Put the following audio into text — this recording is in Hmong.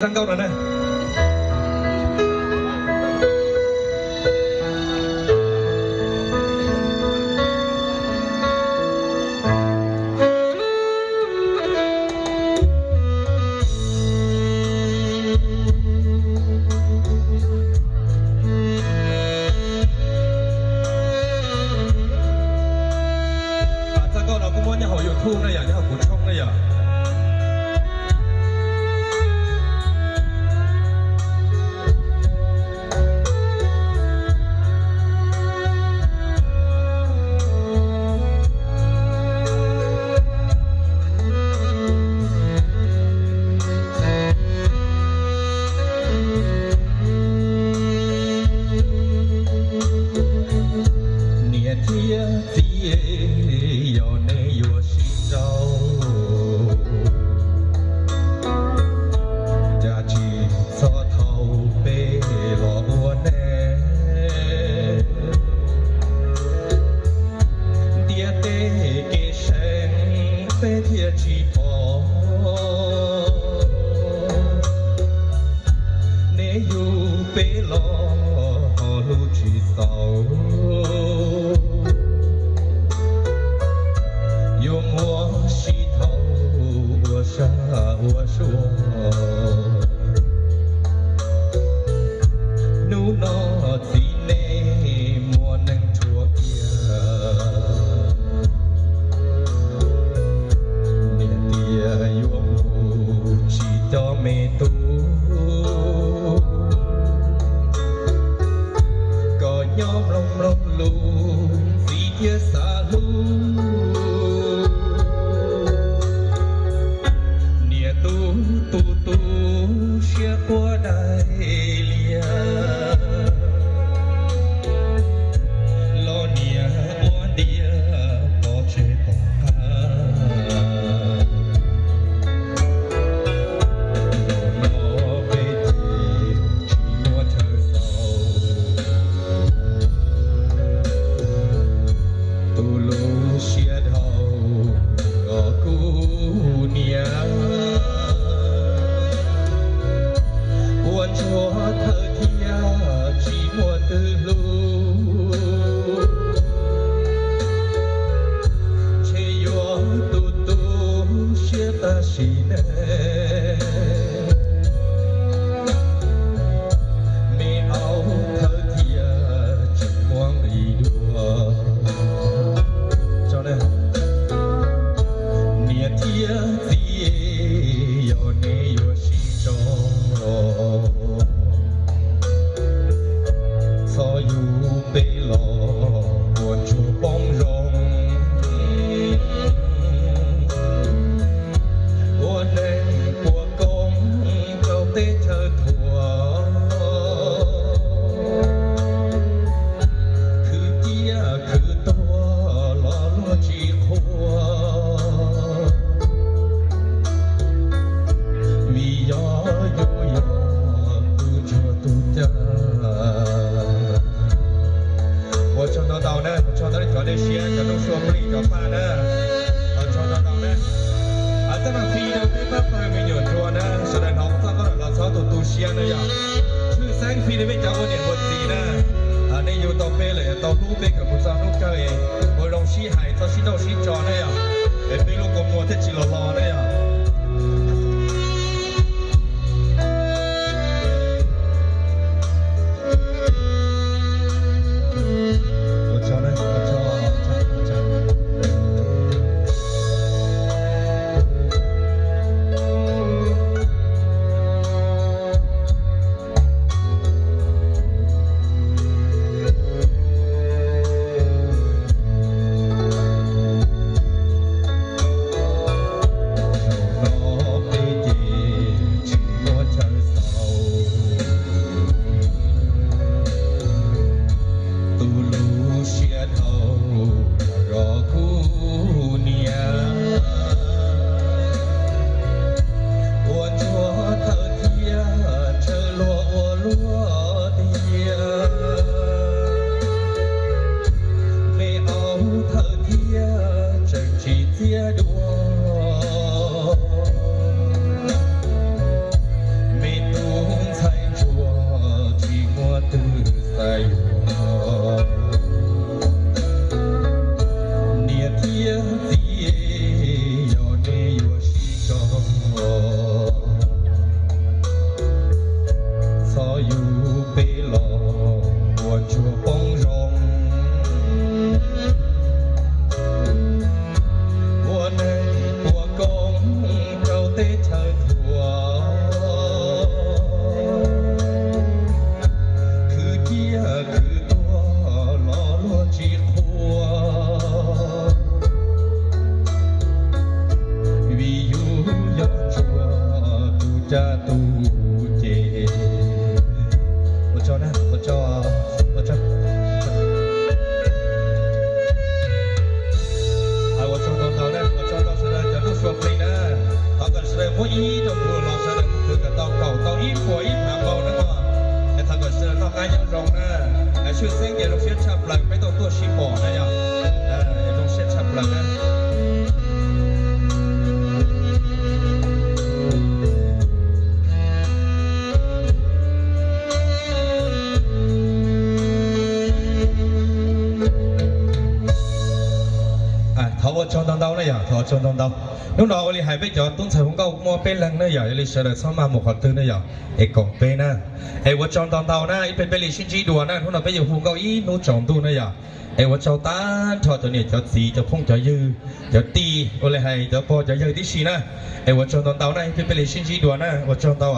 Txoj nkauj no ne. Txoj nkauj no kuj muab nyob hauv YouTube ne yom, nyob hauv kuv tshooj ne yom. Niam thiab txiv, yog nej yuav sib nrauj, cas tsis txhob thaum peb los ua neej. Ntiaj teb kev seev peb thiaj tsis pom, nej yug peb los ho hlub tsis txaus, yuav muab sib thaum ua sab ua sua. Hnub no txiv nej muaj neeg rhuav kiag, niam tias yuav mus tsis coj me tub, kom nyob mloog mloog lus txiv thiaj xav hlub. Niam tu tu tu siab quaj dai lias, los niam ua ntiag pov tseg pov qab. Zaum no peb ces tsis muaj chaw xaus, tu lub siab dhau los kuv niam, puas ntsuag thawj thiab tsis muaj twg hlub, ntshe yuav tu tu siab tab sis ne, me au thawj thiab tsis muaj nqis dua. Niam thiab txiv, yog nej yuav sib tso, txhob yug peb los ua ntsuag poob zoo, ua neeg puas koob rau teb chaws thuam, khwv ciaj khwv tuag los luag tsis qhuas, vim yog yus yog tus ntsuag tus cag. Ua tsaug ntau ntau na, ua tsaug ntau rau cov dej siab, cov noob sua plig, cov paj na. Ua tsaug ntau ntau na. Txoj no fij rau peb pab pawg me nyuam ntsuag na, sawv daws hnov txoj nkauj no los txhob tu tu siab na yom. Tshwj xeeb fij rau peb cov ua niam ua txiv na. Nej yug tau peb lawm yuav tau hlub peb kom mus txog hnub kawg, ua zoo sib hais txhob sib nrauj sib tso na yom, es peb lub kua muag thiaj tsis los hlo na yom. Ces ua tsaug na, ua tsaug, ua tsaug. Ua tsaug ntau ntau na, ua tsaug ntau sawv daws cov nuj sua plig na. Thov kom sawv daws muab ib tug nplua los sawv daws mus khwv kom tau kaum tau ib puas ib phav npau na mog. Es thov kom sawv daws noj qab nyob zoo na. Tshwj xeeb ces zoo siab tshaj plaws peb tau tuaj sib pom na yom. Zoo siab tshaj plaws na. Thov ua tsaug ntau ntau na yom, thov ua tsaug ntau ntau. Hnub no ua li hais peb cov tub ntxhais hu nkauj muaj peb leeg na yom, yog li sawv daws txhob maj mus qhov twg na yom, es koom peb na. Es ua tsaug ntau ntau na, ib pliag peb li sib ntsib dua na, hnub no peb yuav hu nkauj ib hnub tsaus ntuj na yom. Es ua tsaug tag nrho cov niam cov txiv, cov phooj cov ywg, cov tij, ua li hais cov pog cov yawg tib si na. Es ua tsaug ntau ntau na, ib pliag peb li sib ntsib dua na, ua tsaug ntau.